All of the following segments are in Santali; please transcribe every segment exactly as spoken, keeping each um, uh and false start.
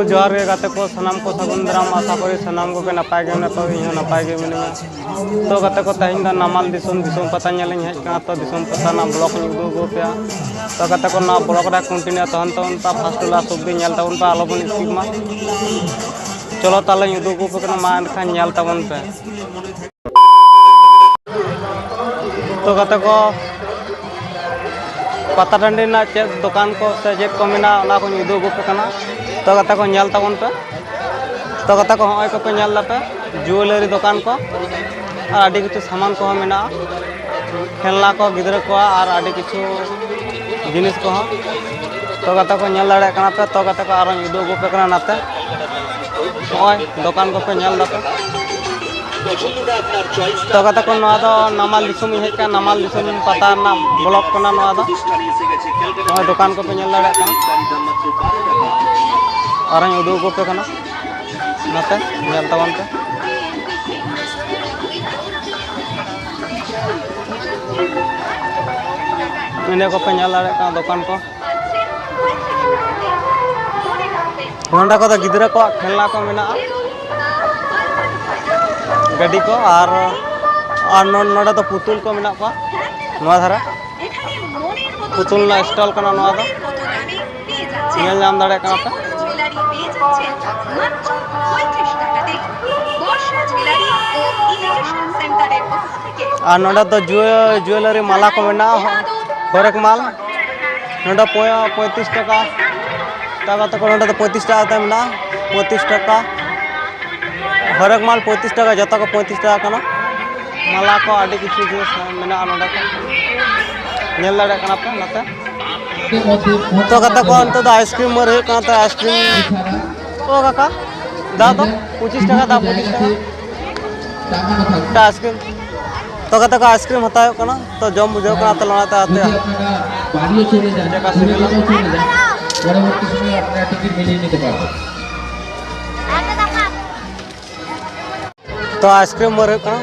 ᱡᱚᱦᱟᱨ ᱜᱮ ᱜᱟᱛᱮ ᱠᱚ, ᱥᱟᱱᱟᱢ ᱠᱚ ᱥᱟᱹᱜᱩᱱ ᱫᱟᱨᱟᱢ᱾ ᱟᱥᱟ ᱠᱚᱨᱤ ᱥᱟᱱᱟᱢ ᱠᱚᱜᱮ ᱱᱟᱯᱟᱭ ᱜᱮ ᱢᱮᱱᱟᱜ ᱯᱮᱭᱟ, ᱤᱧ ᱦᱚᱸ ᱱᱟᱯᱟᱭ ᱜᱮ ᱢᱤᱱᱟᱹᱧᱟ᱾ ᱛᱚ ᱜᱟᱛᱮ ᱠᱚ, ᱛᱮᱦᱮᱧ ᱫᱚ ᱱᱟᱢᱟᱞ ᱫᱤᱥᱚᱢ, ᱫᱤᱥᱚᱢ ᱯᱟᱛᱟ ᱧᱮᱞ ᱤᱧ ᱦᱮᱡ ᱠᱟᱱᱟ᱾ ᱛᱚ ᱫᱤᱥᱚᱢ ᱯᱟᱛᱟ ᱨᱮᱱᱟᱜ ᱵᱞᱚᱜ ᱤᱧ ᱩᱫᱩᱜ ᱟᱹᱜᱩ ᱟᱯᱮᱭᱟ᱾ ᱛᱚ ᱜᱟᱛᱮ ᱠᱚ, ᱱᱚᱣᱟ ᱵᱞᱚᱜ ᱨᱮ ᱠᱚᱱᱴᱤᱱᱤᱭᱩ ᱛᱟᱦᱮᱱ ᱛᱟᱵᱚᱱ ᱯᱮ, ᱯᱷᱟᱥᱴ ᱴᱩ ᱞᱟᱥᱴ ᱚᱵᱫᱤ ᱧᱮᱞ ᱛᱟᱵᱚᱱ ᱯᱮ, ᱟᱞᱚ ᱵᱚᱱ ᱥᱠᱤᱯ ᱢᱟ᱾ ᱪᱚᱞᱚ ᱛᱟᱦᱞᱮᱧ ᱩᱫᱩᱜ ᱟᱹᱜᱩ ᱟᱯᱮ ᱠᱟᱱᱟ, ᱢᱟ ᱮᱱᱠᱷᱟᱱ ᱧᱮᱞ ᱛᱟᱵᱚᱱ ᱯᱮ᱾ ᱛᱚ ᱜᱟᱛᱮ ᱠᱚ, ᱯᱟᱛᱟ ᱴᱟᱺᱰᱤ ᱨᱮᱱᱟᱜ ᱪᱮᱫ ᱫᱚᱠᱟᱱ ᱠᱚ ᱥᱮ ᱪᱮᱫ ᱠᱚ ᱢᱮᱱᱟᱜᱼᱟ, ᱚᱱᱟ ᱠᱚᱧ ᱩᱫᱩᱜ ᱟᱹᱜᱩ ᱟᱯᱮ ᱠᱟᱱᱟ᱾ ᱛᱚ ᱜᱟᱛᱮ ᱠᱚ, ᱧᱮᱞ ᱛᱟᱵᱚᱱ ᱯᱮ᱾ ᱛᱚ ᱜᱟᱛᱮ ᱠᱚ, ᱦᱚᱸᱜᱼᱚᱭ ᱠᱚᱯᱮ ᱧᱮᱞ ᱫᱟᱯᱮ ᱡᱩᱭᱮᱞᱟᱨᱤ ᱫᱚᱠᱟᱱ ᱠᱚ, ᱟᱨ ᱟᱹᱰᱤ ᱠᱤᱪᱷᱩ ᱥᱟᱢᱟᱱ ᱠᱚᱦᱚᱸ ᱢᱮᱱᱟᱜᱼᱟ, ᱠᱷᱮᱞᱱᱟ ᱠᱚ ᱜᱤᱫᱽᱨᱟᱹ ᱠᱚᱣᱟᱜ, ᱟᱨ ᱟᱹᱰᱤ ᱠᱤᱪᱷᱩ ᱡᱤᱱᱤᱥ ᱠᱚᱦᱚᱸ᱾ ᱛᱚ ᱜᱟᱛᱮ ᱠᱚ, ᱧᱮᱞ ᱫᱟᱲᱮᱭᱟᱜ ᱠᱟᱱᱟ ᱯᱮ᱾ ᱛᱚ ᱜᱟᱛᱮ ᱠᱚ, ᱟᱨᱚᱧ ᱩᱫᱩᱜ ᱟᱹᱜᱩ ᱟᱯᱮ ᱠᱟᱱᱟ ᱱᱟᱛᱮ᱾ ᱱᱚᱜᱼᱚᱭ ᱫᱚᱠᱟᱱ ᱠᱚᱯᱮ ᱧᱮᱞ ᱫᱟᱯᱮ᱾ ᱛᱚ ᱜᱟᱛᱮ ᱠᱚ, ᱱᱚᱣᱟ ᱫᱚ ᱱᱟᱢᱟᱞ ᱫᱤᱥᱚᱢ ᱤᱧ ᱦᱮᱡ ᱠᱟᱱᱟ, ᱱᱟᱢᱟᱞ ᱫᱤᱥᱚᱢ ᱯᱟᱛᱟ ᱨᱮᱱᱟᱜ ᱵᱞᱚᱜ ᱠᱟᱱᱟ ᱱᱚᱣᱟ ᱫᱚ᱾ ᱱᱚᱜᱼᱚᱭ ᱫᱚᱠᱟᱱ ᱠᱚᱯᱮ ᱧᱮᱞ ᱫᱟᱲᱮᱭᱟᱜ ᱠᱟᱱᱟ, ᱟᱨᱚᱧ ᱩᱫᱩᱜ ᱟᱹᱜᱩ ᱟᱯᱮ ᱠᱟᱱᱟ, ᱱᱟᱛᱮ ᱧᱮᱞ ᱛᱟᱵᱚᱱ ᱯᱮ᱾ ᱤᱱᱟᱹ ᱠᱚᱯᱮ ᱧᱮᱞ ᱫᱟᱲᱮᱭᱟᱜ ᱠᱟᱱᱟ ᱫᱚᱠᱟᱱ ᱠᱚ᱾ ᱱᱚᱸᱰᱮ ᱠᱚᱫᱚ ᱜᱤᱫᱽᱨᱟᱹ ᱠᱚᱣᱟᱜ ᱠᱷᱮᱞᱱᱟ ᱠᱚ ᱢᱮᱱᱟᱜᱼᱟ, ᱜᱟᱹᱰᱤ ᱠᱚ, ᱟᱨ, ᱟᱨ ᱱᱚ-, ᱱᱚᱸᱰᱮ ᱫᱚ ᱯᱩᱛᱩᱞ ᱠᱚ ᱢᱮᱱᱟᱜ ᱠᱚᱣᱟ᱾ ᱱᱚᱣᱟ ᱫᱷᱟᱨᱮ ᱯᱩᱛᱩᱞ ᱨᱮᱱᱟᱜ ᱥᱴᱚᱞ ᱠᱟᱱᱟ ᱱᱚᱣᱟ ᱫᱚ, ᱧᱮᱞ ᱧᱟᱢ ᱫᱟᱲᱮᱭᱟᱜ ᱠᱟᱱᱟ ᱯᱮ᱾ ᱟᱨ ᱱᱚᱸᱰᱮ ᱫᱚ ᱡᱩᱭᱮ-, ᱡᱩᱭᱮᱞᱟᱨᱤ ᱢᱟᱞᱟ ᱠᱚ ᱢᱮᱱᱟᱜᱼᱟ, ᱦᱚᱨᱮᱠ ᱢᱟᱞ᱾ ᱱᱚᱸᱰᱮ ᱯᱚᱸᱭ-, ᱯᱚᱸᱭᱛᱨᱤᱥ ᱴᱟᱠᱟ᱾ ᱛᱟᱨᱯᱚᱨ ᱛᱟᱠᱚ ᱱᱚᱸᱰᱮ ᱫᱚ ᱯᱚᱸᱭᱛᱨᱤᱥ ᱴᱟᱠᱟ ᱠᱟᱛᱮ ᱢᱮᱱᱟᱜᱼᱟ, ᱯᱚᱸᱭᱛᱨᱤᱥ ᱴᱟᱠᱟ᱾ ᱦᱚᱨᱮᱠ ᱢᱟᱞ ᱯᱚᱸᱭᱛᱨᱤᱥ ᱴᱟᱠᱟ, ᱡᱚᱛᱚ ᱠᱚ ᱯᱚᱸᱭᱛᱨᱤᱥ ᱴᱟᱠᱟ ᱠᱟᱱᱟ᱾ ᱢᱟᱞᱟ ᱠᱚ, ᱟᱹᱰᱤ ᱠᱤᱪᱷᱩ ᱡᱤᱱᱤᱥ ᱢᱮᱱᱟᱜᱼᱟ ᱱᱚᱸᱰᱮ ᱠᱚ᱾ ᱧᱮᱞ ᱫᱟᱲᱮᱭᱟᱜ ᱠᱟᱱᱟ ᱯᱮ ᱱᱚᱛᱮ᱾ ᱛᱚ ᱜᱟᱛᱮ ᱠᱚ, ᱱᱤᱛᱚᱜ ᱫᱚ ᱟᱭᱤᱥᱠᱨᱤᱢ ᱢᱟᱹᱨ ᱦᱩᱭᱩᱜ ᱠᱟᱱᱟ, ᱛᱚ ᱟᱭᱤᱥᱠᱨᱤᱢ ᱠᱚ ᱠᱟᱠᱟ, ᱫᱟ ᱫᱚ ᱯᱚᱸᱪᱤᱥ ᱴᱟᱠᱟ, ᱫᱟ ᱯᱚᱸᱪᱤᱥ ᱴᱟᱠᱟ᱾ ᱢᱤᱫᱴᱟᱝ ᱟᱭᱤᱥᱠᱨᱤᱢ᱾ ᱛᱚ ᱜᱟᱛᱮ ᱠᱚ, ᱟᱭᱤᱥᱠᱨᱤᱢ ᱦᱟᱛᱟᱣ ᱦᱩᱭᱩᱜ ᱠᱟᱱᱟ, ᱛᱚ ᱡᱚᱢ ᱵᱩᱡᱷᱟᱹᱣ ᱠᱟᱱᱟ, ᱛᱚ ᱚᱱᱟᱛᱮ ᱦᱟᱛᱟᱣ᱾ ᱪᱮᱫ ᱞᱮᱠᱟ ᱥᱤᱵᱤᱞᱟ? ᱛᱚ ᱟᱭᱤᱥᱠᱨᱤᱢ ᱢᱟᱹᱨ ᱦᱩᱭᱩᱜ ᱠᱟᱱᱟ,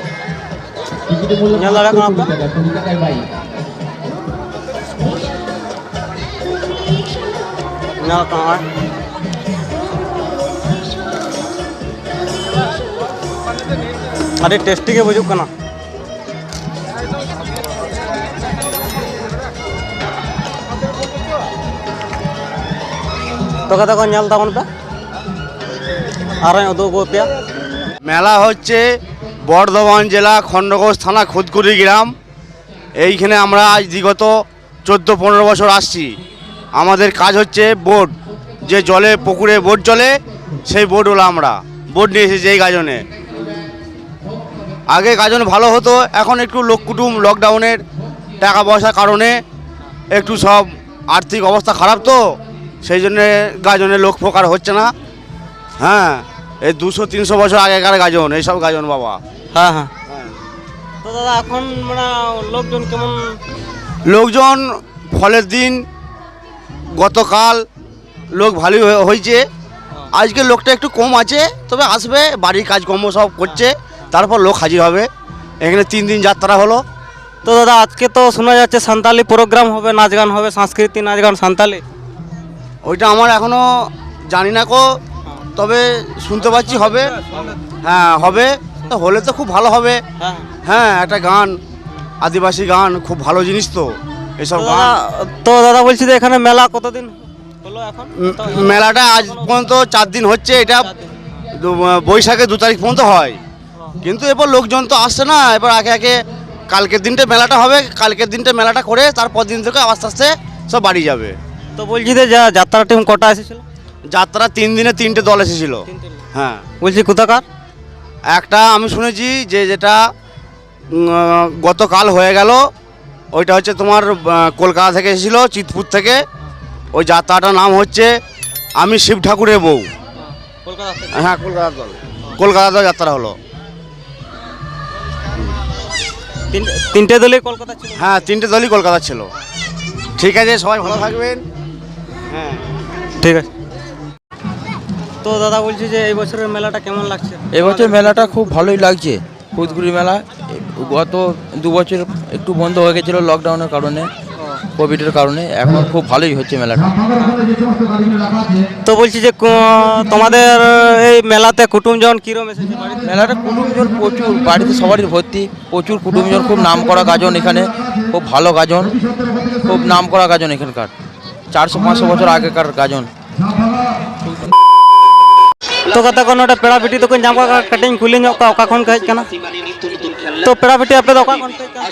ᱧᱮᱞ ᱫᱟᱲᱮᱭᱟᱜ ᱠᱟᱱᱟ ᱯᱮ᱾ ᱧᱮᱞ ᱠᱟᱜᱼᱟ᱾ ᱟᱹᱰᱤ ᱴᱮᱥᱴᱤ ᱜᱮ ᱵᱩᱡᱩᱜ ᱠᱟᱱᱟ᱾ ᱛᱚ ᱜᱟᱛᱮ ᱠᱚ, ᱧᱮᱞ ᱛᱟᱵᱚᱱ ᱯᱮ, ᱟᱨᱚᱧ ᱩᱫᱩᱜ ᱟᱹᱜᱩ ᱟᱯᱮᱭᱟ᱾ মেলা হচ্ছে বর্ধমান জেলা খণ্ডঘোষ থানা খুদকুড়ি গ্রাম। এইখানে আমরা আজ বিগত চোদ্দ পনেরো বছর আসছি। আমাদের কাজ হচ্ছে বোট, যে জলে পুকুরে বোট চলে, সেই বোটওয়ালা আমরা। বোট নিয়ে এসেছি এই গাজনে। আগে গাজন ভালো হতো, এখন একটু লোক কুটুম লকডাউনের টাকা পয়সার কারণে একটু সব আর্থিক অবস্থা খারাপ, তো সেই জন্যে গাজনে লোক ফোকার হচ্ছে না। হ্যাঁ, এই দুশো তিনশো বছর আগেকার গাজন, এইসব গাজন বাবা। হ্যাঁ, হ্যাঁ। তো দাদা, এখন মানে লোকজন কেমন? লোকজন ফলের দিন, গতকাল লোক ভালোই হয়ে- হয়েছে। আজকে লোকটা একটু কম আছে, তবে আসবে, বাড়ির কাজকর্ম সব করছে, তারপর লোক হাজির হবে। এখানে তিন দিন যাত্রা হলো। তো দাদা, আজকে তো শোনা যাচ্ছে সান্তালি প্রোগ্রাম হবে, নাচ গান হবে, সাংস্কৃতিক নাচ গান সান্তালি। ওইটা আমার এখনো জানি না কো, তবে শুনতে পাচ্ছি হবে। হ্যাঁ, হবে। তো হলে তো খুব ভালো হবে। হ্যাঁ। হ্যাঁ, একটা গান, আদিবাসী গান, খুব ভালো জিনিস তো এসব তো গান। দাদা, তো দাদা, বলছি যে এখানে মেলা কতদিন হলো এখন? উম, মেলাটা আজ পর্যন্ত চার দিন হচ্ছে। এটা দু- বৈশাখে দু তারিখ পর্যন্ত হয়, কিন্তু এরপর লোকজন তো আসছে না। এবার একে একে কালকের দিনটা মেলাটা হবে, কালকের দিনটা মেলাটা করে তারপর দিন থেকে আস্তে আস্তে সব বাড়ি যাবে। তো বলছি যে যা যাত্রা টিম কটা এসেছিল? যাত্রা তিন দিনে তিনটে দল এসেছিল। তিন দিনে। হ্যাঁ। বলছি কোথাকার? একটা আমি শুনেছি যে যেটা উম, গতকাল হয়ে গেল, ওইটা হচ্ছে তোমার আহ, কলকাতা থেকে এসেছিল, চিতপুর থেকে। ওই যাত্রাটার নাম হচ্ছে আমি শিব ঠাকুরের বউ। কলকাতা থেকে? হ্যাঁ, কলকাতার দল। কলকাতার দল যাত্রা হলো। তিন- তিনটে দলই কলকাতা ছিল? হ্যাঁ, তিনটে দলই কলকাতা ছিল। ঠিক আছে, সবাই ভালো থাকবেন। হ্যাঁ। ঠিক আছে। তো দাদা, বলছি যে এই বছরের মেলাটা কেমন লাগছে? এবছর মেলাটা খুব ভালোই লাগছে। খুদগুড়ি মেলা গত দু বছর একটু বন্ধ হয়ে গেছিলো লকডাউনের কারণে। কোভিডের কারণে এখন খুব ভালোই হচ্ছে মেলাটা। তো বলছি যে কো-, তোমাদের এই মেলাতে কুটুমজন কিরম এসেছে বাড়িতে? মেলাটা কুটুমজন প্রচুর, বাড়িতে সবারই ভর্তি, প্রচুর কুটুমজন, খুব নাম করা গাজন এখানে, খুব ভালো গাজন, খুব নাম করা গাজন এখানকার, চারশো পাঁচশো বছর আগেকার গাজন। ᱛᱚ ᱜᱟᱛᱮ ᱠᱚ, ᱱᱚᱰᱮ ᱯᱮᱲᱟ ᱵᱤᱴᱤ ᱛᱟᱠᱚᱧ ᱧᱟᱢ ᱠᱟᱜ ᱠᱚᱣᱟ, ᱠᱟᱹᱴᱤᱡ ᱤᱧ ᱠᱩᱞᱤ ᱧᱚᱜ ᱠᱚᱣᱟ, ᱚᱠᱟ ᱠᱷᱚᱱ ᱠᱚ ᱦᱮᱡ ᱠᱟᱱᱟ? ᱛᱚ ᱯᱮᱲᱟ ᱵᱤᱴᱤ, ᱟᱯᱮ ᱫᱚ ᱚᱠᱟ ᱠᱷᱚᱱ ᱯᱮ ᱦᱮᱡ ᱠᱟᱱᱟ?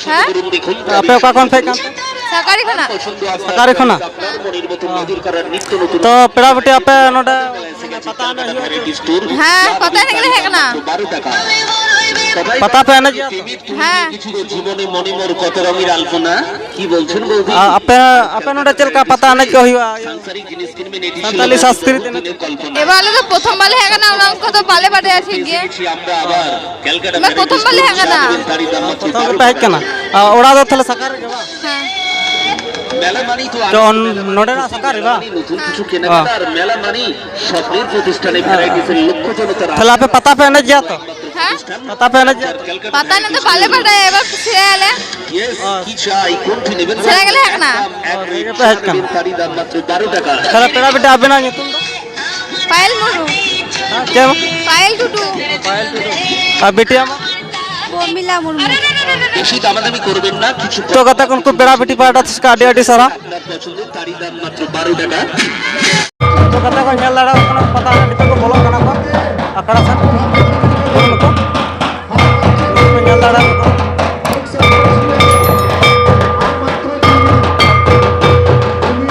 ᱦᱮᱸ? ᱟᱯᱮ ᱚᱠᱟ ᱠᱷᱚᱱ ᱯᱮ ᱦᱮᱡ ᱠᱟᱱ ᱛᱮ? ᱥᱟᱠᱟᱲᱤ ᱠᱷᱚᱱᱟᱜ᱾ ᱥᱟᱠᱟᱲᱤ ᱠᱷᱚᱱᱟᱜ? ᱛᱚ ᱯᱮᱲᱟ ᱵᱤᱴᱤ, ᱟᱯᱮ ᱱᱚᱰᱮ ᱯᱟᱛᱟ ᱮᱱᱮᱡ ᱦᱩᱭᱩᱜᱼᱟ ᱪᱮ? ᱦᱮᱸ, ᱯᱟᱛᱟ ᱮᱱᱮᱡ ᱜᱮᱞᱮ ᱦᱮᱡ ᱠᱟᱱᱟ᱾ ᱯᱟᱛᱟ ᱯᱮ ᱮᱱᱮᱡ ᱜᱮᱭᱟ ᱛᱚ? ᱦᱮᱸ᱾ ᱟᱨ ᱟᱯᱮ, ᱟᱯᱮ ᱱᱚᱰᱮ ᱪᱮᱫ ᱞᱮᱠᱟ ᱯᱟᱛᱟ ᱮᱱᱮᱡ ᱠᱚ ᱦᱩᱭᱩᱜᱼᱟ? ᱥᱟᱱᱛᱟᱞᱤ ᱥᱟᱸᱥᱠᱨᱤᱛᱤ ᱮᱱᱮᱡ᱾ ᱮᱵᱟᱨ ᱟᱞᱮ ᱫᱚ ᱯᱨᱚᱛᱷᱚᱢ ᱵᱟᱞᱮ ᱦᱮᱡ ᱟᱠᱟᱱᱟ, ᱚᱱᱟ ᱚᱱᱠᱟ ᱫᱚ ᱵᱟᱞᱮ ᱵᱟᱰᱟᱭᱟ ᱴᱷᱤᱠ ᱜᱮ᱾ ᱮᱵᱟᱨ ᱯᱨᱚᱛᱷᱚᱢ ᱵᱟᱞᱮ ᱦᱮᱡ ᱟᱠᱟᱱᱟ᱾ ᱯᱨᱚᱛᱷᱚᱢ ᱜᱮᱯᱮ ᱦᱮᱡ ᱟᱠᱟᱱᱟ? ᱟᱨ ᱚᱲᱟᱜ ᱫᱚ ᱛᱟᱦᱞᱮ ᱥᱟᱠᱟᱨ ᱨᱮᱜᱮ ᱵᱟᱝ? ᱦᱮᱸ᱾ ᱛᱚ, ᱱᱚᱰᱮᱱᱟᱜ ᱥᱟᱠᱟᱨ ᱨᱮ ᱵᱟᱝ? ᱦᱮᱸ᱾ ᱚ᱾ ᱛᱟᱦᱞᱮ ᱟᱯᱮ ᱯᱟᱛᱟ ᱯᱮ ᱮᱱᱮᱡ ᱜᱮᱭᱟ ᱛᱚ? ᱦᱮᱸ? ᱯᱟᱛᱟ ᱯᱮ ᱮᱱᱮᱡ ᱜᱮᱭᱟ ᱛᱚ? ᱯᱟᱛᱟ ᱮᱱᱮᱡ ᱫᱚ ᱵᱟᱞᱮ ᱵᱟᱰᱟᱭᱟ, ᱮᱵᱟᱨ ᱥᱮᱬᱟᱭᱟᱞᱮ᱾ ᱚ᱾ ᱥᱮᱬᱟ ᱜᱮᱞᱮ ᱦᱮᱡ ᱟᱠᱟᱱᱟ᱾ ᱚ, ᱥᱮᱬᱟ ᱜᱮᱯᱮ ᱦᱮᱡ ᱟᱠᱟᱱᱟ᱾ ᱛᱟᱦᱞᱮ ᱯᱮᱲᱟ ᱵᱤᱴᱤ, ᱟᱵᱮᱱᱟᱜ ᱧᱩᱛᱩᱢ ᱫᱚ? ᱯᱟᱭᱮᱞ ᱢᱩᱨᱢᱩ᱾ ᱦᱮᱸ, ᱪᱮᱫ? ᱯᱟᱭᱮᱞ ᱴᱩᱰᱩ᱾ ᱯᱟᱭᱮᱞ ᱴᱩᱰᱩ᱾ ᱟᱨ ᱵᱤᱴᱤ ᱟᱢᱟᱜ? ᱯᱨᱚᱢᱤᱞᱟ ᱢᱩᱨᱢᱩ᱾ ᱛᱚ ᱜᱟᱛᱮ ᱠᱚ, ᱩᱱᱠᱩ ᱯᱮᱲᱟ ᱵᱤᱴᱤ ᱯᱟᱦᱴᱟ ᱥᱮᱫ ᱠᱷᱚᱱ ᱟᱹᱰᱤ ᱟᱹᱰᱤ ᱥᱟᱨᱦᱟᱣ᱾ ᱛᱚ ᱜᱟᱛᱮ ᱠᱚ ᱧᱮᱞ ᱫᱟᱲᱮᱭᱟᱜ ᱠᱟᱱᱟ, ᱯᱟᱛᱟ ᱮᱱᱮᱡ ᱱᱤᱛᱚᱜ ᱠᱚ ᱵᱚᱞᱚᱜ ᱠᱟᱱᱟ ᱠᱚ ᱟᱠᱷᱲᱟ ᱥᱮᱫ᱾ ᱱᱩᱠᱩ ᱠᱚ ᱧᱮᱞ ᱫᱟᱲᱮᱭᱟᱜ ᱠᱟᱱᱟ᱾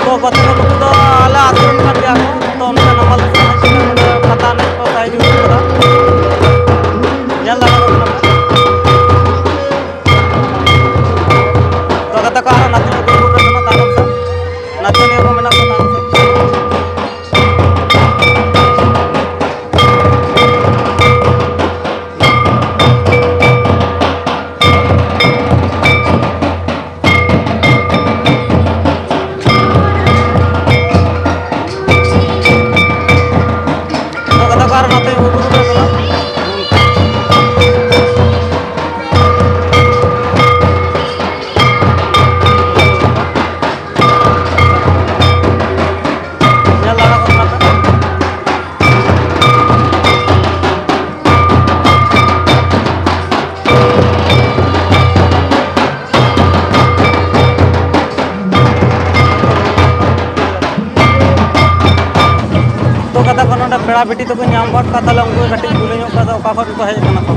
ᱛᱚ ᱜᱟᱛᱮ ᱠᱚ, ᱱᱩᱠᱩ ᱫᱚ ᱟᱞᱮ ᱟᱹᱛᱩ ᱨᱮᱱ ᱠᱟᱱ ᱜᱮᱭᱟ ᱠᱚ᱾ ᱛᱚ ᱱᱚᱰᱮ ᱱᱟᱢᱟᱞ ᱫᱤᱥᱚᱢ ᱦᱮᱡ ᱠᱟᱛᱮ ᱱᱚᱰᱮ ᱯᱟᱛᱟ ᱮᱱᱮᱡ ᱠᱚ ᱥᱟᱭᱤᱡ ᱦᱩᱭᱩᱜ ᱠᱟᱱᱟ᱾ ᱧᱮᱞ ᱫᱟᱲᱮᱭᱟᱜ ᱠᱟᱱᱟ ᱯᱮ᱾ ᱛᱚ ᱜᱟᱛᱮ ᱠᱚ, ᱟᱨᱚ ᱱᱟᱪᱚᱱᱤᱭᱟᱹ ᱠᱚ ᱩᱰᱩᱠ ᱟᱠᱟᱱᱟ ᱛᱟᱭᱱᱚᱢ ᱥᱮᱫ᱾ ᱱᱟᱪᱚᱱᱤᱭᱟᱹ ᱠᱚ ᱢᱮᱱᱟᱜ ᱠᱚᱣᱟ ᱛᱟᱭᱱᱚᱢ ᱥᱮᱫ᱾ ᱯᱮᱲᱟ ᱵᱤᱴᱤ ᱛᱟᱠᱚ ᱧᱟᱢ ᱜᱚᱫ ᱠᱟᱜ ᱛᱟᱞᱮ, ᱩᱱᱠᱩ ᱠᱟᱹᱴᱤᱡ ᱠᱩᱞᱤ ᱧᱚᱜ ᱠᱚᱣᱟ, ᱚᱠᱟ ᱠᱷᱚᱱ ᱠᱚ ᱦᱮᱡ ᱟᱠᱟᱱᱟ ᱠᱚ᱾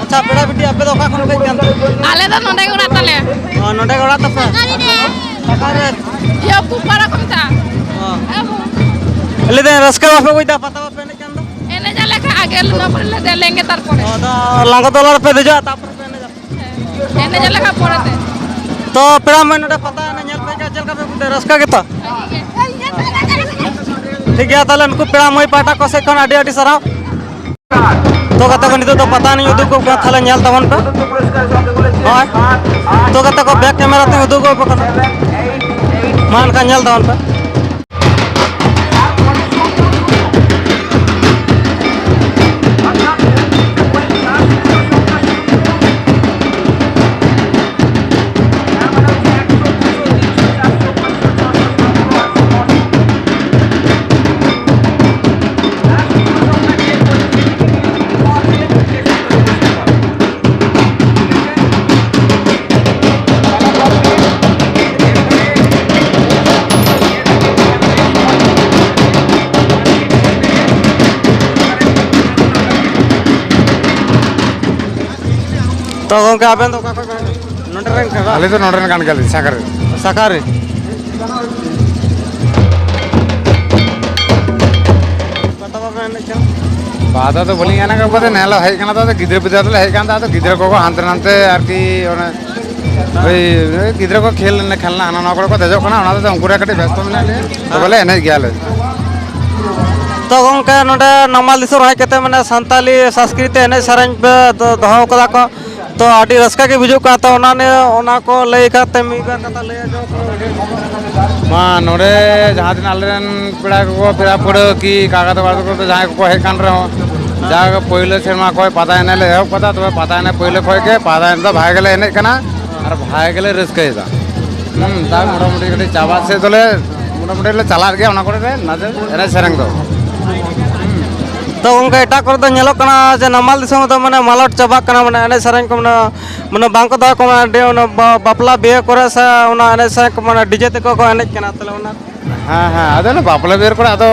ᱟᱪᱪᱷᱟ, ᱯᱮᱲᱟ ᱵᱤᱴᱤ, ᱟᱯᱮ ᱫᱚ ᱚᱠᱟ ᱠᱷᱚᱱ ᱯᱮ ᱦᱮᱡ ᱟᱠᱟᱱ ᱛᱮ? ᱟᱞᱮ ᱫᱚ ᱱᱚᱰᱮ ᱜᱮ ᱚᱲᱟᱜ ᱛᱟᱞᱮ᱾ ᱚ, ᱱᱚᱰᱮ ᱜᱮ ᱚᱲᱟᱜ ᱛᱟᱯᱮ? ᱚᱠᱟᱨᱮ? ᱤᱭᱟᱹ, ᱠᱩᱯᱟᱲᱟ ᱠᱚ ᱢᱮᱛᱟᱜᱼᱟ᱾ ᱚ᱾ ᱟᱵᱚ᱾ ᱞᱟᱹᱭ ᱫᱟᱹᱧ, ᱨᱟᱹᱥᱠᱟᱹ ᱵᱟᱯᱮ ᱵᱩᱡᱽ ᱮᱫᱟ, ᱯᱟᱛᱟ ᱵᱟᱯᱮ ᱮᱱᱮᱡ ᱠᱟᱱ ᱫᱚ? ᱮᱱᱮᱡ ᱟᱞᱮ ᱠᱷᱟᱱ ᱟᱜᱮ ᱞᱮ ᱞᱮᱸᱜᱮ ᱛᱟᱨᱯᱚᱨᱮ᱾ ᱚ, ᱟᱫᱚ ᱞᱟᱸᱜᱟ ᱫᱚᱞᱟ ᱨᱮᱯᱮ ᱫᱮᱡᱚᱜᱼᱟ, ᱛᱟᱨᱯᱚᱨᱮ ᱯᱮ ᱮᱱᱮᱡᱟ? ᱦᱮᱸ, ᱮᱱᱮᱡ ᱟᱞᱮ ᱠᱷᱟᱱ ᱯᱚᱨᱮᱛᱮ᱾ ᱛᱚ, ᱯᱮᱲᱟ ᱢᱟᱹᱭ, ᱱᱚᱰᱮ ᱯᱟᱛᱟ ᱮᱱᱮᱡ ᱧᱮᱞ ᱯᱮ ᱦᱮᱡ ᱟᱠᱟᱱᱟ, ᱪᱮᱫ ᱞᱮᱠᱟ ᱯᱮ ᱵᱩᱡᱽ ᱮᱫᱟ? ᱨᱟᱹᱥᱠᱟᱹ ᱜᱮᱛᱚ? ᱴᱷᱤᱠ ᱜᱮᱭᱟ, ᱛᱟᱦᱚᱞᱮ ᱱᱩᱠᱩ ᱯᱮᱲᱟ ᱢᱟᱹᱭ ᱯᱟᱦᱴᱟ ᱠᱚ ᱥᱮᱫ ᱠᱷᱚᱱ ᱟᱹᱰᱤ ᱟᱹᱰᱤ ᱥᱟᱨᱦᱟᱣ᱾ ᱛᱚ ᱜᱟᱛᱮ ᱠᱚ, ᱱᱤᱛᱚᱜ ᱫᱚ ᱯᱟᱛᱟ ᱮᱱᱮᱡ ᱩᱫᱩᱜ ᱜᱚᱜ ᱠᱟᱱᱟ, ᱛᱟᱦᱚᱞᱮ ᱧᱮᱞ ᱛᱟᱵᱚᱱ ᱯᱮ᱾ ᱦᱳᱭ, ᱛᱚ ᱜᱟᱛᱮ ᱠᱚ, ᱵᱮᱠ ᱠᱮᱢᱮᱨᱟ ᱛᱮ ᱩᱫᱩᱜ ᱜᱚᱜ ᱠᱟᱱᱟ, ᱢᱟ ᱮᱱᱠᱷᱟᱱ ᱧᱮᱞ ᱛᱟᱵᱚᱱ ᱯᱮ᱾ ᱛᱚ ᱜᱚᱝᱠᱮ, ᱟᱵᱮᱱ ᱫᱚ ᱚᱠᱟ ᱠᱷᱚᱱ ᱵᱮᱱ ᱦᱮᱡ ᱮᱱᱟ? ᱱᱚᱰᱮ ᱨᱮᱱ ᱠᱟᱱᱟ? ᱟᱞᱮ ᱫᱚ ᱱᱚᱰᱮ ᱨᱮᱱ ᱠᱟᱱ ᱜᱮᱭᱟᱞᱮ, ᱥᱟᱠᱟᱨ ᱨᱮ᱾ ᱥᱟᱠᱟᱨ ᱨᱮ᱾ ᱯᱟᱛᱟ ᱵᱟᱵᱮᱱ ᱮᱱᱮᱡ ᱠᱟᱱᱟ? ᱯᱟᱛᱟ ᱫᱚ ᱵᱟᱹᱞᱤᱧ ᱮᱱᱮᱡ ᱠᱟᱱᱟ, ᱱᱮ ᱦᱤᱞᱳᱜ ᱦᱮᱡ ᱠᱟᱱᱟ, ᱛᱚ ᱟᱫᱚ ᱜᱤᱫᱽᱨᱟᱹ ᱯᱤᱫᱽᱨᱟᱹ ᱛᱮᱞᱮ ᱦᱮᱡ ᱠᱟᱱ, ᱛᱚ ᱟᱫᱚ ᱜᱤᱫᱽᱨᱟᱹ ᱠᱚᱠᱚ ᱦᱟᱱᱛᱮ ᱱᱟᱱᱛᱮ ᱟᱨᱠᱤ ᱚᱱᱮ ᱳᱭ, ᱳᱭ ᱜᱤᱫᱽᱨᱟᱹ ᱠᱚ ᱠᱷᱮᱞ ᱠᱷᱮᱞᱱᱟ, ᱦᱟᱱᱟ ᱱᱚᱣᱟ ᱠᱚᱨᱮ ᱠᱚ ᱫᱮᱡᱚᱜ ᱠᱟᱱᱟ, ᱚᱱᱟ ᱛᱮᱫᱚ ᱩᱱᱠᱩ ᱨᱮ ᱠᱟᱹᱴᱤᱡ ᱵᱮᱥᱛᱚ ᱢᱮᱱᱟᱜ ᱞᱮᱭᱟ, ᱛᱚᱵᱮ ᱞᱮ ᱮᱱᱮᱡ ᱜᱮᱭᱟᱞᱮ᱾ ᱛᱚ ᱜᱚᱝᱠᱮ, ᱱᱚᱰᱮ ᱱᱟᱢᱟᱞ ᱫᱤᱥᱚᱢ ᱨᱮ ᱦᱮᱡ ᱠᱟᱛᱮ ᱢᱟᱱᱮ ᱥᱟᱱᱛᱟᱞᱤ ᱥᱚᱝᱥᱠᱨᱤᱛᱤ ᱮᱱᱮᱡ ᱥᱮᱨᱮᱧ ᱯᱮ ᱫᱚ-, ᱫᱚᱦᱚ ᱠᱟᱫᱟ ᱠᱚ, ᱛᱚ ᱟᱹᱰᱤ ᱨᱟᱹᱥᱠᱟᱹ ᱜᱮ ᱵᱩᱡᱷᱟᱹᱜ ᱠᱟᱱᱟ᱾ ᱛᱚ ᱚᱱᱟ ᱱᱤᱭᱮ, ᱚᱱᱟ ᱠᱚ ᱞᱟᱹᱭ ᱠᱟᱛᱮ ᱢᱤᱫ ᱵᱟᱨ ᱠᱟᱛᱷᱟ ᱞᱟᱹᱭ ᱟᱸᱡᱚᱢ ᱟᱠᱚ᱾ ᱢᱟ ᱱᱚᱰᱮ ᱡᱟᱦᱟᱸ ᱛᱤᱱᱟᱹᱜ ᱟᱞᱮᱨᱮᱱ ᱯᱮᱲᱟ ᱠᱚᱠᱚ, ᱯᱮᱲᱟ ᱯᱟᱹᱲᱦᱟᱹ ᱠᱤ ᱠᱟᱠᱟ ᱛᱟᱠᱚ ᱛᱟᱠᱚ ᱡᱟᱦᱟᱸᱭ ᱠᱚᱠᱚ ᱦᱮᱡ ᱠᱟᱱ ᱨᱮᱦᱚᱸ, ᱡᱟᱜᱮ ᱯᱳᱭᱞᱳ ᱥᱮᱨᱢᱟ ᱠᱷᱚᱱ ᱯᱟᱛᱟ ᱮᱱᱮᱡ ᱞᱮ ᱮᱦᱚᱵ ᱠᱟᱫᱟ, ᱛᱚᱵᱮ ᱯᱟᱛᱟ ᱮᱱᱮᱡ ᱯᱳᱭᱞᱳ ᱠᱷᱚᱱ ᱜᱮ ᱯᱟᱛᱟ ᱮᱱᱮᱡ ᱫᱚ ᱵᱷᱟᱜᱮ ᱜᱮᱞᱮ ᱮᱱᱮᱡ ᱠᱟᱱᱟ ᱟᱨ ᱵᱷᱟᱜᱮ ᱜᱮᱞᱮ ᱨᱟᱹᱥᱠᱟᱹᱭᱮᱫᱟ᱾ ᱦᱩᱸ, ᱛᱟᱣ ᱢᱚᱴᱟᱢᱩᱴᱤ ᱠᱟᱹᱴᱤᱡ ᱪᱟᱵᱟᱜ ᱥᱮᱫ ᱫᱚᱞᱮ ᱢᱚᱴᱟᱢᱩᱴᱤ ᱞᱮ ᱪᱟᱞᱟᱜ ᱜᱮᱭᱟ, ᱚᱱᱟ ᱠᱚᱨᱮ ᱞᱮ ᱱᱟᱪ ᱮᱱᱮᱡ ᱥᱮᱨᱮᱧ ᱫᱚ᱾ ᱦᱩᱸ᱾ ᱛᱚ ᱜᱚᱝᱠᱮ, ᱮᱴᱟᱜ ᱠᱚᱨᱮ ᱫᱚ ᱧᱮᱞᱚᱜ ᱠᱟᱱᱟ ᱡᱮ ᱱᱟᱢᱟᱞ ᱫᱤᱥᱚᱢ ᱫᱚ ᱢᱟᱱᱮ ᱢᱟᱞᱚᱴ ᱪᱟᱵᱟᱜ ᱠᱟᱱᱟ, ᱢᱟᱱᱮ ᱮᱱᱮᱡ ᱥᱮᱨᱮᱧ ᱠᱚ ᱢᱟᱱᱮ, ᱢᱟᱱᱮ ᱵᱟᱝ ᱠᱚ ᱫᱚᱦᱚ ᱠᱚ, ᱢᱟᱱᱮ ᱟᱹᱰᱤ ᱚᱱᱟ ᱵᱟ-, ᱵᱟᱯᱞᱟ ᱵᱤᱦᱟᱹ ᱠᱚᱨᱮ ᱥᱮ ᱚᱱᱟ ᱮᱱᱮᱡ ᱥᱮᱨᱮᱧ ᱠᱚ ᱢᱟᱱᱮ ᱰᱤᱡᱮ ᱛᱮᱠᱚ ᱠᱚ ᱮᱱᱮᱡ ᱠᱟᱱᱟ, ᱛᱟᱦᱚᱞᱮ ᱚᱱᱟ? ᱦᱮᱸ, ᱦᱮᱸ, ᱟᱫᱚ ᱚᱱᱟ ᱵᱟᱯᱞᱟ ᱵᱤᱦᱟᱹ ᱠᱚᱨᱮ, ᱟᱫᱚ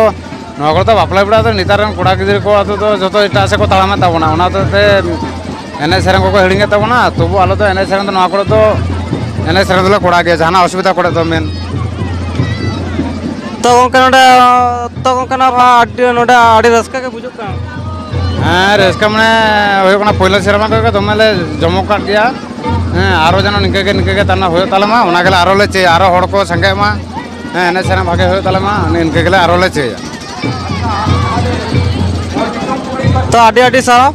ᱱᱚᱣᱟ ᱠᱚᱨᱮ ᱫᱚ ᱵᱟᱯᱞᱟ ᱵᱤᱦᱟᱹ ᱫᱚ ᱱᱮᱛᱟᱨ ᱨᱮᱱ ᱠᱚᱲᱟ ᱜᱤᱫᱽᱨᱟᱹ ᱠᱚ ᱟᱫᱚ ᱫᱚ ᱡᱚᱛᱚ ᱮᱴᱟᱜ ᱥᱮᱫ ᱠᱚ ᱛᱟᱲᱟᱢᱮᱫ ᱛᱟᱵᱚᱱᱟ, ᱚᱱᱟ ᱦᱚᱛᱮᱡ ᱛᱮ ᱮᱱᱮᱡ ᱥᱮᱨᱮᱧ ᱠᱚᱠᱚ ᱦᱤᱲᱤᱧᱮᱫ ᱛᱟᱵᱚᱱᱟ᱾ ᱛᱚᱵᱩ ᱟᱞᱮ ᱫᱚ ᱮᱱᱮᱡ ᱥᱮᱨᱮᱧ ᱫᱚ ᱱᱚᱣᱟ ᱠᱚᱨᱮ ᱫᱚ ᱮᱱᱮᱡ ᱥᱮᱨᱮᱧ ᱫᱚᱞᱮ ᱠᱚᱨᱟᱣ ᱜᱮᱭᱟ, ᱡᱟᱦᱟᱱᱟᱜ ᱚᱥᱩᱵᱤᱫᱟ ᱠᱚᱨᱮ ᱫᱚ ᱢᱮᱱ᱾ ᱛᱚ ᱜᱚᱝᱠᱮ, ᱱᱚᱰᱮ, ᱛᱚ ᱜᱚᱝᱠᱮ, ᱱᱚᱣᱟ ᱢᱟ ᱟᱹᱰᱤ, ᱱᱚᱰᱮ ᱟᱹᱰᱤ ᱨᱟᱹᱥᱠᱟᱹ ᱜᱮ ᱵᱩᱡᱩᱜ ᱠᱟᱱᱟ᱾ ᱦᱮᱸ, ᱨᱟᱹᱥᱠᱟᱹ ᱢᱟᱱᱮ ᱦᱩᱭᱩᱜ ᱠᱟᱱᱟ, ᱯᱳᱭᱞᱳ ᱥᱮᱨᱢᱟ ᱠᱷᱚᱱ ᱜᱮ ᱫᱚᱢᱮ ᱞᱮ ᱡᱚᱢᱚᱠ ᱠᱟᱜ ᱜᱮᱭᱟ᱾ ᱦᱮᱸ, ᱟᱨᱚ ᱡᱮᱱᱚ ᱱᱤᱝᱠᱟᱹ ᱜᱮ, ᱱᱤᱝᱠᱟᱹ ᱜᱮ ᱛᱟᱦᱮᱱᱟ ᱦᱩᱭᱩᱜ ᱛᱟᱞᱮ ᱢᱟ, ᱚᱱᱟ ᱜᱮᱞᱮ ᱟᱨᱚ ᱞᱮ ᱪᱟᱹᱭᱟ, ᱟᱨᱚ ᱦᱚᱲ ᱠᱚ ᱥᱟᱸᱜᱮᱜ ᱢᱟ᱾ ᱦᱮᱸ, ᱮᱱᱮᱡ ᱥᱮᱨᱮᱧ ᱵᱷᱟᱜᱮ ᱦᱩᱭᱩᱜ ᱛᱟᱞᱮ ᱢᱟ, ᱤᱱᱠᱟᱹ ᱜᱮᱞᱮ ᱟᱨᱚ ᱞᱮ ᱪᱟᱹᱭᱟ᱾ ᱛᱚ, ᱟᱹᱰᱤ ᱟᱹᱰᱤ ᱥᱟᱨᱦᱟᱣ᱾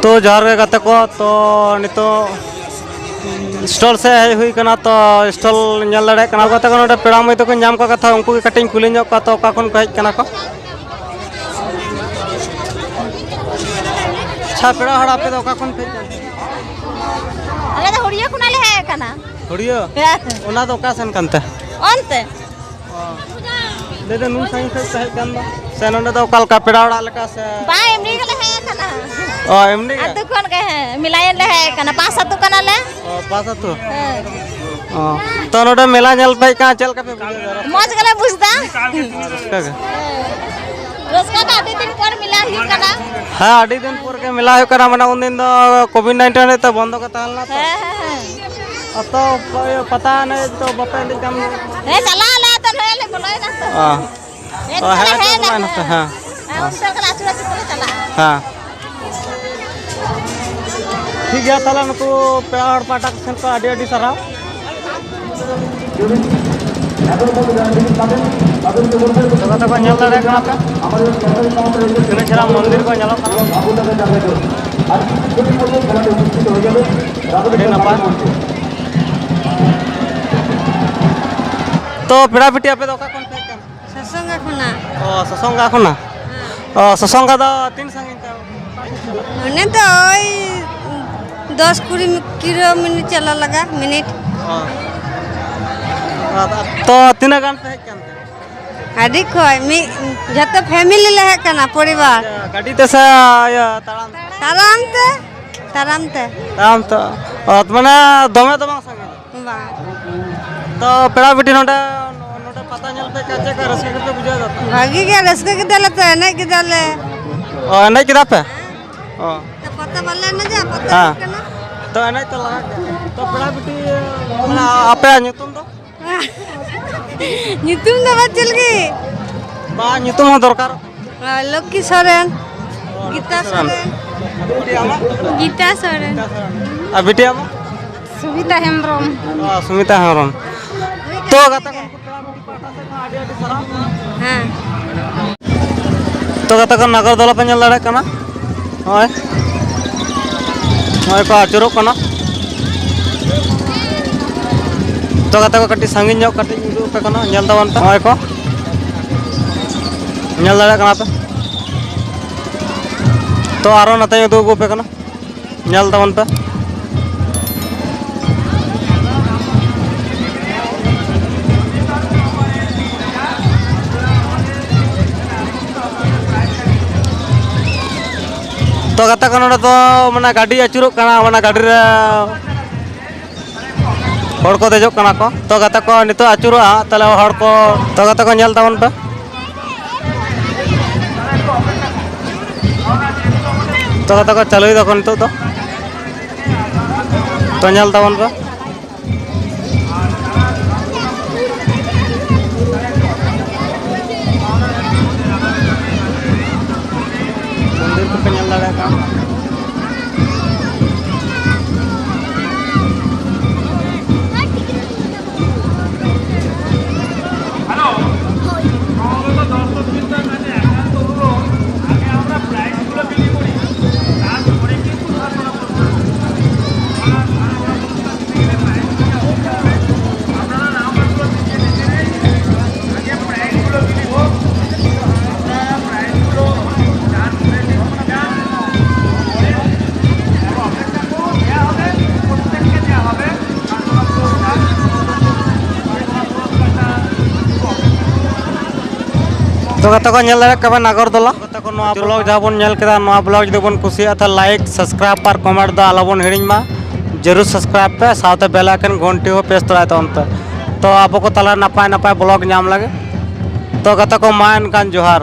ᱛᱚ, ᱡᱚᱦᱟᱨ ᱜᱮ ᱜᱟᱛᱮ ᱠᱚ᱾ ᱛᱚ, ᱱᱤᱛᱚᱜ ᱥᱴᱚᱞ ᱥᱮᱫ ᱦᱮᱡ ᱦᱩᱭ ᱠᱟᱱᱟ, ᱛᱚ ᱥᱴᱚᱞ ᱧᱮᱞ ᱫᱟᱲᱮᱭᱟᱜ ᱠᱟᱱᱟ᱾ ᱜᱟᱛᱮ ᱠᱚ ᱱᱚᱰᱮ ᱯᱮᱲᱟ ᱢᱟᱹᱭ ᱛᱟᱠᱚᱧ ᱧᱟᱢ ᱠᱚ ᱠᱟᱛᱷᱟ, ᱩᱱᱠᱩ ᱜᱮ ᱠᱟᱹᱴᱤᱡ ᱤᱧ ᱠᱩᱞᱤ ᱧᱚᱜ ᱠᱚᱣᱟ, ᱛᱚ ᱚᱠᱟ ᱠᱷᱚᱱ ᱠᱚ ᱦᱮᱡ ᱠᱟᱱᱟ ᱠᱚ? ᱟᱪᱪᱷᱟ, ᱯᱮᱲᱟ ᱦᱚᱲ, ᱟᱯᱮ ᱫᱚ ᱚᱠᱟ ᱠᱷᱚᱱ ᱯᱮ ᱦᱮᱡ ᱠᱟᱱᱟ? ᱟᱞᱮ ᱫᱚ ᱦᱩᱲᱤᱭᱟᱹ ᱠᱷᱚᱱᱟᱜ ᱞᱮ ᱦᱮᱡ ᱟᱠᱟᱱᱟ᱾ ᱦᱩᱲᱤᱭᱟᱹ? ᱦᱮᱸ᱾ ᱚᱱᱟ ᱫᱚ ᱚᱠᱟ ᱥᱮᱱ ᱠᱟᱱᱛᱮ? ᱚᱱᱛᱮ᱾ ᱚ᱾ ᱞᱟᱹᱭ ᱫᱟᱹᱧ, ᱱᱩᱱ ᱥᱟᱺᱜᱤᱧ ᱠᱷᱚᱱ ᱯᱮ ᱦᱮᱡ ᱠᱟᱱ ᱫᱚ? ᱥᱮ ᱱᱚᱸᱰᱮ ᱫᱚ ᱚᱠᱟ ᱞᱮᱠᱟ, ᱯᱮᱲᱟ ᱚᱲᱟᱜ ᱞᱮᱠᱟ ᱥᱮ? ᱵᱟᱝ, ᱮᱢᱱᱤ ᱜᱮᱞᱮ ᱦᱮᱡ ᱟᱠᱟᱱᱟ᱾ ᱚ, ᱮᱢᱱᱤ ᱜᱮ? ᱟᱹᱛᱩ ᱠᱷᱚᱱ ᱜᱮ, ᱦᱮᱸ, ᱢᱮᱞᱟ ᱧᱮᱞ ᱞᱮ ᱦᱮᱡ ᱟᱠᱟᱱᱟ, ᱯᱟᱸᱪ ᱟᱹᱛᱩ ᱠᱟᱱᱟᱞᱮ᱾ ᱚ, ᱯᱟᱸᱪ ᱟᱹᱛᱩ? ᱦᱮᱸ᱾ ᱚ, ᱛᱚ ᱱᱚᱸᱰᱮ ᱢᱮᱞᱟ ᱧᱮᱞ ᱯᱮ ᱦᱮᱡ ᱠᱟᱱᱟ, ᱪᱮᱫ ᱞᱮᱠᱟ ᱯᱮ ᱵᱩᱡᱷᱟᱹᱣ ᱮᱫᱟ? ᱢᱚᱡᱽ ᱜᱮᱞᱮ ᱵᱩᱡᱽ ᱮᱫᱟ᱾ ᱨᱟᱹᱥᱠᱟᱹ ᱜᱮ? ᱨᱟᱹᱥᱠᱟᱹ ᱫᱚ ᱟᱹᱰᱤ ᱫᱤᱱ ᱯᱚᱨ ᱢᱮᱞᱟ ᱦᱩᱭᱩᱜ ᱠᱟᱱᱟ᱾ ᱦᱮᱸ, ᱟᱹᱰᱤ ᱫᱤᱱ ᱯᱚᱨ ᱜᱮ ᱢᱮᱞᱟ ᱦᱩᱭᱩᱜ ᱠᱟᱱᱟ, ᱢᱟᱱᱮ ᱩᱱᱫᱤᱱ ᱫᱚ ᱠᱳᱵᱷᱤᱰ ᱱᱟᱭᱤᱱᱴᱤᱱ ᱦᱚᱛᱮᱡ ᱛᱮ ᱵᱚᱱᱫᱚ ᱜᱮ ᱛᱟᱦᱮᱸ ᱞᱮᱱᱟ ᱛᱚ᱾ ᱦᱮᱸ, ᱦᱮᱸ, ᱦᱮᱸ᱾ ᱟᱨ ᱛᱚ, ᱯᱟᱛᱟ ᱮᱱᱮᱡ ᱫᱚ ᱵᱟᱯᱮ ᱮᱱᱮᱡ ᱠᱟᱱ ᱜᱮᱭᱟ? ᱦᱮᱸ, ᱪᱟᱞᱟᱜ ᱟᱞᱮ, ᱟᱫᱚ ᱱᱚᱜᱼᱚᱭ ᱞᱮ ᱵᱚᱞᱚᱭᱮᱱᱟ ᱛᱚ᱾ ᱚ᱾ ᱦᱮᱡ ᱚ, ᱦᱮᱸ, ᱠᱟᱱᱟ, ᱦᱮᱡ ᱪᱟᱞᱟᱜ ᱠᱟᱱᱟ᱾ ᱦᱮᱸ, ᱦᱮᱸ᱾ ᱦᱮᱸ, ᱚᱱᱛᱮ ᱠᱷᱚᱱ ᱟᱹᱪᱩᱨ ᱟᱹᱪᱩᱨ ᱛᱮᱞᱮ ᱪᱟᱞᱟᱜᱼᱟ᱾ ᱦᱮᱸ᱾ ᱴᱷᱤᱠ ᱜᱮᱭᱟ, ᱛᱟᱦᱚᱞᱮ ᱱᱩᱠᱩ ᱯᱮᱲᱟ ᱦᱚᱲ ᱯᱟᱦᱴᱟ ᱥᱮᱱ ᱠᱷᱚᱱ ᱟᱹᱰᱤ ᱟᱹᱰᱤ ᱥᱟᱨᱦᱟᱣ᱾ ᱛᱚᱵᱮ ᱛᱚᱠᱚ ᱧᱮᱞ ᱫᱟᱲᱮᱭᱟᱜ ᱠᱟᱱᱟ ᱯᱮ, ᱛᱤᱱᱟᱹᱜ ᱪᱮᱦᱨᱟ ᱢᱚᱱᱫᱤᱨ ᱠᱚ ᱧᱮᱞᱚᱜ ᱠᱟᱱᱟ᱾ ᱟᱹᱰᱤ ᱱᱟᱯᱟᱭ᱾ ᱛᱚ, ᱯᱮᱲᱟ ᱵᱤᱴᱤ, ᱟᱯᱮ ᱫᱚ ᱚᱠᱟ ᱠᱷᱚᱱ ᱯᱮ ᱦᱮᱡ ᱠᱟᱱᱟ? ᱥᱟᱥᱚᱝᱜᱟ ᱠᱷᱚᱱᱟᱜ᱾ ᱚ, ᱥᱟᱥᱚᱝᱜᱟ ᱠᱷᱚᱱᱟᱜ? ᱦᱮᱸ᱾ ᱚ, ᱥᱟᱥᱚᱝᱜᱟ ᱫᱚ ᱛᱤᱱ ᱥᱟᱺᱜᱤᱧ ᱛᱮ? ᱚᱱᱮ ᱫᱚ ᱳᱭ ᱫᱚᱥ ᱠᱩᱲᱤ ᱠᱤᱞᱳ ᱢᱤᱱᱤᱴ ᱪᱟᱞᱟᱜ ᱞᱟᱜᱟ, ᱢᱤᱱᱤᱴ᱾ ᱚ᱾ ᱛᱚ, ᱛᱤᱱᱟᱹᱜ ᱜᱟᱱ ᱯᱮ ᱦᱮᱡ ᱠᱟᱱ ᱛᱮ? ᱟᱹᱰᱤ ᱠᱷᱚᱡ, ᱢᱤᱫ, ᱡᱷᱚᱛᱚ ᱯᱷᱮᱢᱤᱞᱤ ᱞᱮ ᱦᱮᱡ ᱠᱟᱱᱟ, ᱯᱚᱨᱤᱵᱟᱨ᱾ ᱜᱟᱹᱰᱤ ᱛᱮ ᱥᱮ ᱤᱭᱟᱹ, ᱛᱟᱲᱟᱢ? ᱛᱟᱲᱟᱢ ᱛᱮ, ᱛᱟᱲᱟᱢ ᱛᱮ᱾ ᱛᱟᱲᱟᱢ ᱛᱮ᱾ ᱚ, ᱢᱟᱱᱮ ᱫᱚᱢᱮ ᱫᱚ ᱵᱟᱝ ᱥᱟᱺᱜᱤᱧᱟ? ᱵᱟᱝ᱾ ᱛᱚ, ᱯᱮᱲᱟ ᱵᱤᱴᱤ ᱱᱚᱰᱮ, ᱱᱚᱰᱮ ᱯᱟᱛᱟ ᱧᱮᱞ ᱯᱮ ᱦᱮᱡ ᱠᱟᱱᱟ, ᱪᱮᱫ ᱞᱮᱠᱟ ᱨᱟᱹᱥᱠᱟᱹ ᱜᱮᱯᱮ ᱵᱩᱡᱷᱟᱹᱣ ᱮᱫᱟ ᱛᱚ? ᱵᱷᱟᱜᱤ ᱜᱮ ᱨᱟᱹᱥᱠᱟᱹ ᱠᱮᱫᱟᱞᱮ ᱛᱚ, ᱮᱱᱮᱡ ᱠᱮᱫᱟᱞᱮ᱾ ᱚ, ᱮᱱᱮᱡ ᱠᱮᱫᱟ ᱯᱮ? ᱚ᱾ ᱯᱟᱛᱟ ᱵᱟᱞᱮ ᱮᱱᱮᱡᱟ, ᱯᱟᱛᱟ ᱦᱮᱸ᱾ ᱦᱩᱭᱩᱜ ᱠᱟᱱᱟ᱾ ᱛᱚ, ᱮᱱᱮᱡ ᱛᱚ ᱞᱟᱜᱟᱜ ᱜᱮᱭᱟ᱾ ᱛᱚ, ᱯᱮᱲᱟ ᱵᱤᱴᱤ, ᱢᱟᱱᱮ, ᱟᱯᱮᱭᱟᱜ ᱧᱩᱛᱩᱢ ᱫᱚ? ᱧᱩᱛᱩᱢ ᱫᱚ ᱵᱟᱝ, ᱪᱮᱫ ᱞᱟᱹᱜᱤᱫ? ᱵᱟ, ᱧᱩᱛᱩᱢ ᱦᱚᱸ ᱫᱚᱨᱠᱟᱨᱚᱜ ᱠᱟᱱᱟ᱾ ᱟᱨ ᱞᱚᱠᱠᱷᱤ ᱥᱚᱨᱮᱱ, ᱚ, ᱜᱤᱛᱟ ᱞᱚᱠᱠᱷᱤ ᱥᱚᱨᱮᱱ᱾ ᱥᱚᱨᱮᱱ᱾ ᱜᱤᱛᱟ ᱥᱚᱨᱮᱱ᱾ ᱟᱨ ᱵᱤᱴᱤᱭᱟᱜ ᱢᱟ? ᱥᱩᱢᱤᱛᱟ ᱦᱮᱢᱵᱨᱚᱢ᱾ ᱚ, ᱥᱩᱢᱤᱛᱟ ᱦᱮᱢᱵᱨᱚᱢ᱾ ᱛᱚ, ᱜᱟᱛᱮ ᱠᱚ, ᱩᱱᱠᱩ ᱯᱮᱲᱟ ᱵᱤᱴᱤ ᱯᱟᱦᱴᱟ ᱥᱮᱫ ᱠᱷᱚᱱ ᱟᱹᱰᱤ ᱟᱹᱰᱤ ᱥᱟᱨᱦᱟᱣ᱾ ᱦᱮᱸ᱾ ᱛᱚ, ᱜᱟᱛᱮ ᱠᱚ, ᱱᱟᱜᱚᱨ ᱫᱚᱞᱟ ᱯᱮ ᱧᱮᱞ ᱫᱟᱲᱮᱭᱟᱜ ᱠᱟᱱᱟ᱾ ᱱᱚᱜᱼᱚᱭ, ᱱᱚᱜᱼᱚᱭ ᱠᱚ ᱟᱹᱪᱩᱨᱚᱜ ᱠᱟᱱᱟ᱾ ᱛᱚ, ᱜᱟᱛᱮ ᱠᱚ, ᱠᱟᱹᱴᱤᱡ ᱥᱟᱺᱜᱤᱧ ᱧᱚᱜ ᱠᱟᱹᱴᱤᱡ ᱩᱫᱩᱜ ᱟᱯᱮ ᱠᱟᱱᱟ, ᱧᱮᱞ ᱛᱟᱵᱚᱱ ᱯᱮ᱾ ᱱᱚᱜᱼᱚᱭ ᱠᱚ ᱧᱮᱞ ᱫᱟᱲᱮᱭᱟᱜ ᱠᱟᱱᱟ ᱯᱮ, ᱛᱚ ᱟᱨᱚ ᱱᱚᱛᱮᱧ ᱩᱫᱩᱜ ᱟᱹᱜᱩ ᱟᱯᱮ ᱠᱟᱱᱟ, ᱧᱮᱞ ᱛᱟᱵᱚᱱ ᱯᱮ᱾ ᱛᱚ ᱜᱟᱛᱮ ᱠᱚ, ᱱᱚᱰᱮ ᱫᱚ ᱢᱟᱱᱮ ᱜᱟᱹᱰᱤ ᱟᱹᱪᱩᱨᱚᱜ ᱠᱟᱱᱟ, ᱢᱟᱱᱮ ᱜᱟᱹᱰᱤ ᱨᱮ ᱦᱚᱲ ᱠᱚ ᱫᱮᱡᱚᱜ ᱠᱟᱱᱟ ᱠᱚ᱾ ᱛᱚ ᱜᱟᱛᱮ ᱠᱚ, ᱱᱤᱛᱚᱜ ᱟᱹᱪᱩᱨᱚᱜᱼᱟ, ᱛᱟᱦᱞᱮ ᱦᱚᱲ ᱠᱚ, ᱛᱚ ᱜᱟᱛᱮ ᱠᱚ, ᱧᱮᱞ ᱛᱟᱵᱚᱱ ᱯᱮ᱾ ᱛᱚ ᱜᱟᱛᱮ ᱠᱚ, ᱪᱟᱹᱞᱩᱭ ᱫᱟᱠᱚ ᱱᱤᱛᱚᱜ ᱫᱚ, ᱛᱚ ᱧᱮᱞ ᱛᱟᱵᱚᱱ ᱯᱮ᱾ ᱢᱚᱱᱫᱤᱨ ᱠᱚᱯᱮ ᱧᱮᱞ ᱫᱟᱲᱮᱭᱟᱜ ᱠᱟᱱᱟ᱾ ᱛᱚ ᱜᱟᱛᱮ ᱠᱚ, ᱧᱮᱞ ᱫᱟᱲᱮᱭᱟᱜ ᱠᱟᱱᱟ ᱱᱟᱜᱚᱨᱫᱚᱞᱟ᱾ ᱜᱟᱛᱮ ᱠᱚ, ᱱᱚᱣᱟ ᱵᱞᱚᱜ ᱡᱟᱦᱟᱸ ᱵᱚᱱ ᱧᱮᱞ ᱠᱮᱫᱟ, ᱱᱚᱣᱟ ᱵᱞᱚᱜ ᱡᱩᱫᱤ ᱵᱚᱱ ᱠᱩᱥᱤᱭᱟᱜᱼᱟ, ᱛᱟᱦᱚᱞᱮ ᱞᱟᱭᱤᱠ, ᱥᱟᱵᱥᱠᱨᱟᱭᱤᱵ ᱟᱨ ᱠᱚᱢᱮᱱᱴ ᱫᱚ ᱟᱞᱚᱵᱚᱱ ᱦᱤᱲᱤᱧ ᱢᱟ᱾ ᱡᱟᱹᱨᱩᱲ ᱥᱟᱵᱥᱠᱨᱟᱭᱤᱵ ᱯᱮ, ᱥᱟᱶᱛᱮ ᱵᱮᱞ ᱟᱭᱠᱚᱱ ᱜᱷᱚᱱᱴᱤ ᱦᱚᱸ ᱯᱨᱮᱥ ᱛᱚᱨᱟᱭ ᱛᱟᱵᱚᱱ ᱯᱮ᱾ ᱛᱚ ᱟᱵᱚ ᱠᱚ ᱛᱟᱞᱟ ᱱᱟᱯᱟᱭ ᱱᱟᱯᱟᱭ ᱵᱞᱚᱜ ᱧᱟᱢ ᱞᱟᱹᱜᱤᱫ᱾ ᱛᱚ ᱜᱟᱛᱮ ᱠᱚ, ᱢᱟ ᱮᱱᱠᱷᱟᱱ ᱡᱚᱦᱟᱨ᱾